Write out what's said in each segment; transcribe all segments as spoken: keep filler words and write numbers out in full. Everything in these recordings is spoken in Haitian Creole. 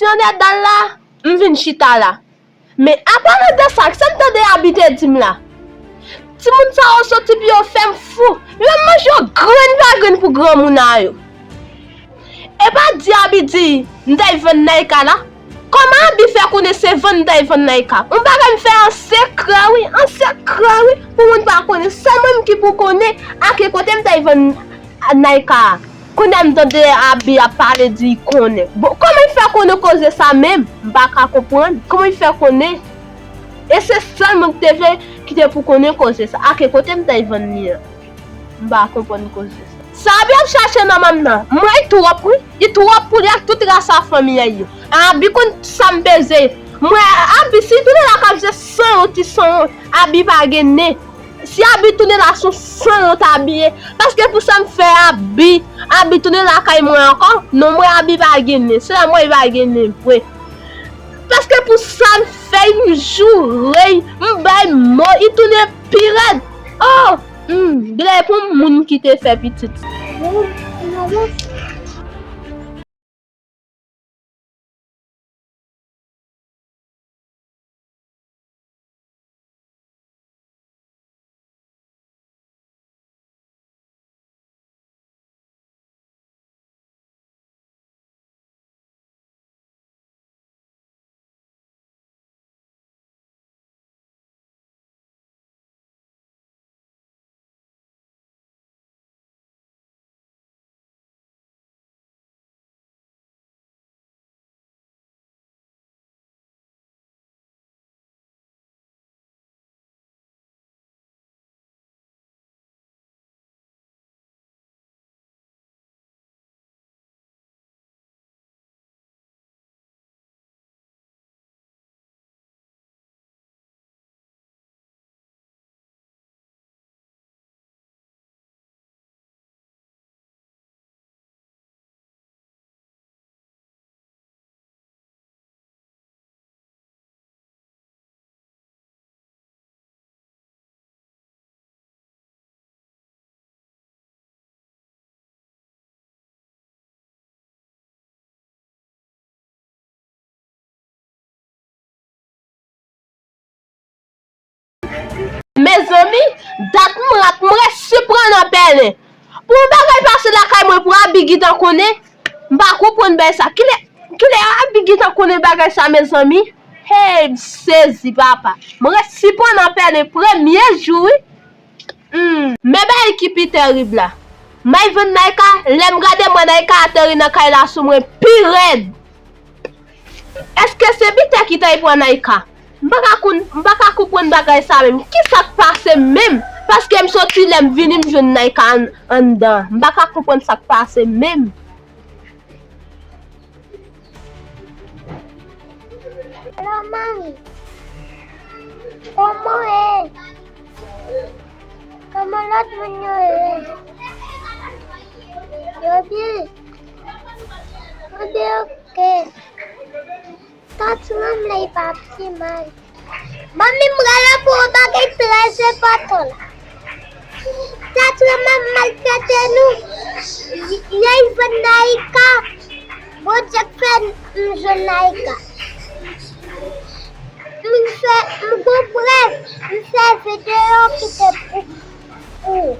Jan dèdal la, m vin chita la. Men apalan de sa, sa m tande Abi te di m la. Timoun sa yo soti pou yo fè m fou. Yo manje yo grenn pa grenn pou granmoun a yo. E pa di Abi di m t al vann Naïka la. Kòman Abi fè konnen se vann m t al vann Naïka? Yon bagay m fè an sekrè wi, an sekrè wi. Pou moun pa konnen, sèl mwen menm ki pou konnen a ki kote m t al vann Naïka a. Kounye a m tande Abi ap pale di l konnen. Bon, kòman l fè konnen koze sa menm? M pa ka konprann. Kòman l fè konnen? E se sèl mwen ki te vle ki te pou konnen koze sa. A ki kote m t al vann li an? M pa konprann koze sa. Sa Abi ap chache nan manm nan. M wè l twòp wi. Li twòp pou li ak tout rasa fanmi an yo. Abi konn sa m bezwen. M wè Abi si l tounen lakay se san yon ti san yon. Abi pa gen nen. Si Abi tounen la sou san yon t abiye. Paske pou sa m fè Abi. Abi tounen lakay mwen ankò. Non, mwen Abi pa gen nen. Se la mwen pa gen nen vre. Paske pou sa m fè, m joure, m bay mò, li tounen pi rèd. Oh, hmm, genlè pou moun ki te fè pitit. Mezanmi, dat m rat, m resi pran nan pèlen. Pou yon bagay pase lakay mwen, pou Abi gentan konnen, m pa konprann bagay sa. Kilè, kilè Abi gentan konnen bagay sa, mezanmi? Hey, m sezi, papa. M resi pran nan pèlen premye jou, wi. Hmm, men bagay ki pi terib la. M al vann Naïka, lè m gade m wè Naïka ateri nan kay la sou mwen pi rèd. Èske se Bitè ki t al pran Naïka? M pa ka konn, m pa ka konprann bagay sa menm. Kisa k pase menm? Paske m soti lè m vini m jwenn Naïka an-, anndan. M pa ka konprann sa k pase menm. Hello, mami. Kòman w ye? Kòman lòt moun yo ye? Yo byen? Mwen byen, oke. Tati, manman, li pa pi mal. Manmi, m rele pou yon bagay trè enpòtan la. Tati, manman maltrete nou. Y-, y al vann Naïka. Bondye k fè m jwenn Naïka. M fè, m gon prèv, m fè videyo kite pou, pou ou.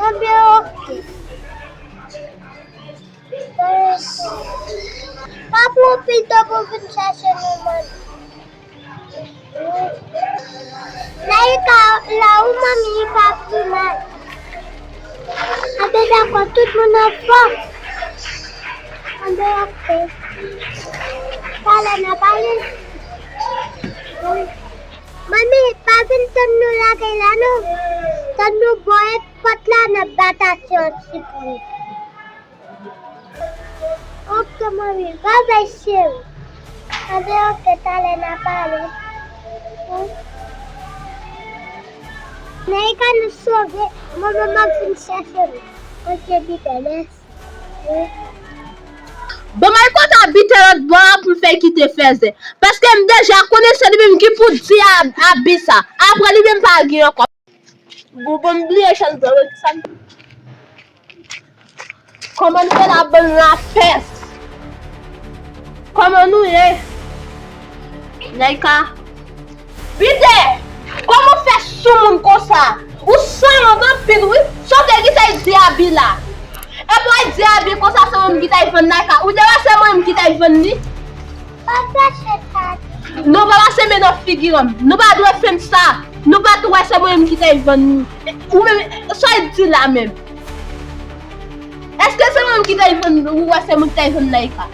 Anben, oke. Pa pran anpil tan pou vin chache nou, manmi. Naïka la wi, manmi, li pa pi mal. Anben, dakò, tout moun anfòm. Anben, oke. Talè n a pale. Manmi, pa vin tann nou lakay la, non. Tann nou bò pòt la, n ap bat asyansi pou ou. Oke, manmi. Babay, cheri. Anben, oke, talè n a pale. Wi. Naïka nou sove. Manman m ap vin chache nou. Oke, Bitè, mèsi. Wi. Bon, m al konn Bitè lòt bò a pou m fè l kite fèzè. Paske m deja konnen se li menm ki pou di a, Abi sa. Apre li menm pa gen ankò. Bon, bon, m bliye chans bò, wi, sa m. Kòman nou ye la, bann lapès? Kòman nou ye? Naïka. Pite! Kòman w fè sou moun konsa? Ou sanwont anpil, wi. Sa w te gentan di Abi la. Epi w al di Abi konsa se mwen menm ki t al vann Naïka. Ou te wè se mwen menm ki t al vann li? Pa fache, Tati. Non, pa pase men nan figi m. Nou pa dwe fè m sa. Nou pa t wè se mwen menm ki t al vann li. Ou menm, sa w di la menm? Èske se mwen menm ki t al vann, ou wè se mwen ki t al vann Naïka?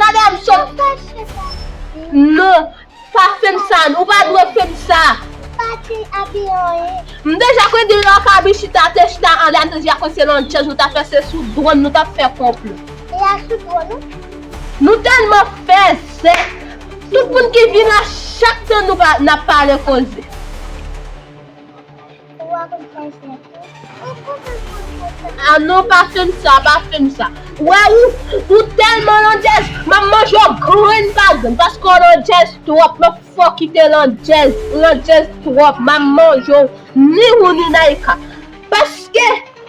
Talè a m sot. Pa fache, Tati. Non. Pa fè m sa, ou pa dwe fè m sa. Pati Abi anyen. M deja kwè depi lè w ka Abi chita, te chita anlè a, m deja kwè se landjèz nou t ap fè, se sou dwòn nou t ap fè konplo. E a sou dwòn nou? Nou tèlman fèzè. Tout moun ki vin la, chak tan nou pa, n ap pale koze. Ou pa konn fè sèk. Ou konn fè sèk. Ah non, pa fè m sa, pa fè m sa. Ou wè, ou, ou tèlman landjèz, m ap manje w grenn pa grenn, paske w landjèz twòp, m ap fè w kite landjèz, landjèz twòp, m ap manje w, ni ou ni Naïka. Paske,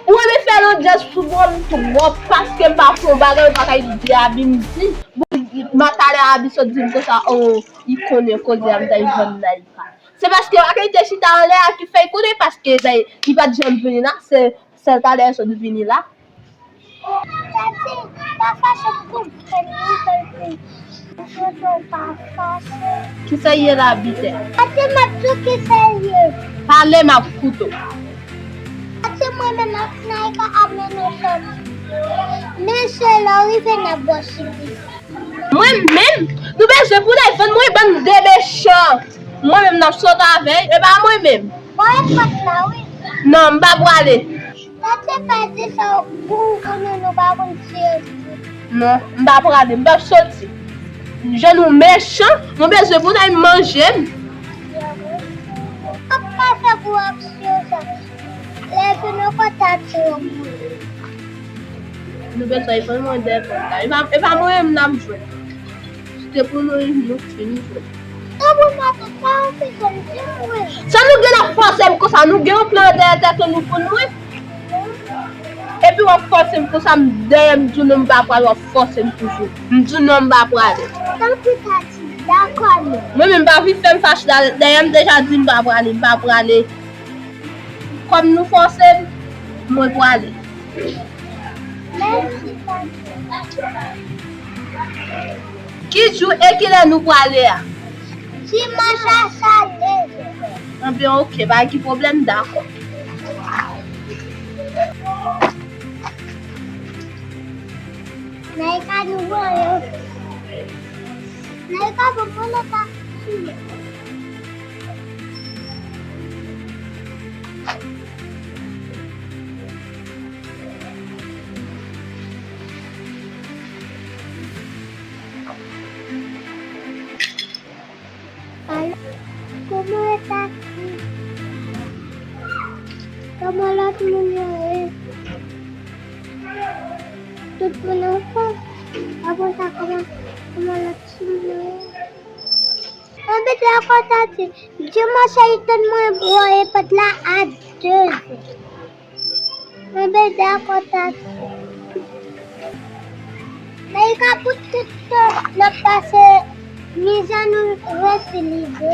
ou renmen fè landjèz sou dwòn m twòp, paske m pa fè yon bagay, ou pa ka di Abi m di. Bon, m a talè Abi sot di m konsa, oh, li konnen koze a, m t al vann Naïka. Se paske Akay te chita anlè a ki fè l konnen, paske li pa t janm vini la, se sèl talè l sot vini la. Tati, pa fache, m konprann ou, tanpri. M swete w pa fache. Kisa l ye la, Pite? Tati, m ap di w kisa l ye. Pale, m ap koute w. Tati, mwen menm ak Naïka ap mennen w sòti. Mesye, lè w rive, n ap ba w siplis. Mwen menm? Nou bezwen pou n al vann mwen bann de mechan. Mwen menm n ap sot avè l, e pa mwen menm. Mwen pòt la, wi. Non, m pa prale. Tati pa di sa pou ou konnen nou pa konn tiye. Non, m pa prale, m p ap soti. Jan nou mechan, nou bezwen pou n al manje m. Ap pa fè gwo aksyon sa. Lè vin ankò Tati yo mouri. Nou bezwen vann mwen de pòt la. E pa, e pa mwen menm n ap jwenn. Si te pou nou, nou fin jwenn. Sa nou gen ap fòse m konsa? Nou gen yon plan dèyè tèt nou pou nou? Epi w ap fòse m konsa, m dèyè m di w non m pa pral, w ap fòse m toujou. M di w non m pa prale. Tanpri Tati, dakò non. Mwen menm pa vin fè m fache la, dèyè m deja di m pa prale, m pa prale. Kòm nou fòse m, mwen prale. Mèsi, Tati. Ki jou e kilè nou prale a? Dimanch a sa de zè. Anben, oke, pa gen pwoblèm, dakò. Naïka, nou voye. Naïka, bon, mwen nan ka sou. Alo, kòman e Tati? Kòman lòt moun yo ye? Tout moun anfòm? Apre sa, kòman, kòman lòt moun yo ye? Anben, dakò, Tati. Dimanch a, tann mwen voye pòt la a de zè. Anben, dakò, Tati. Naïka, pou tout tan n ap pase mizè, nou rete lide.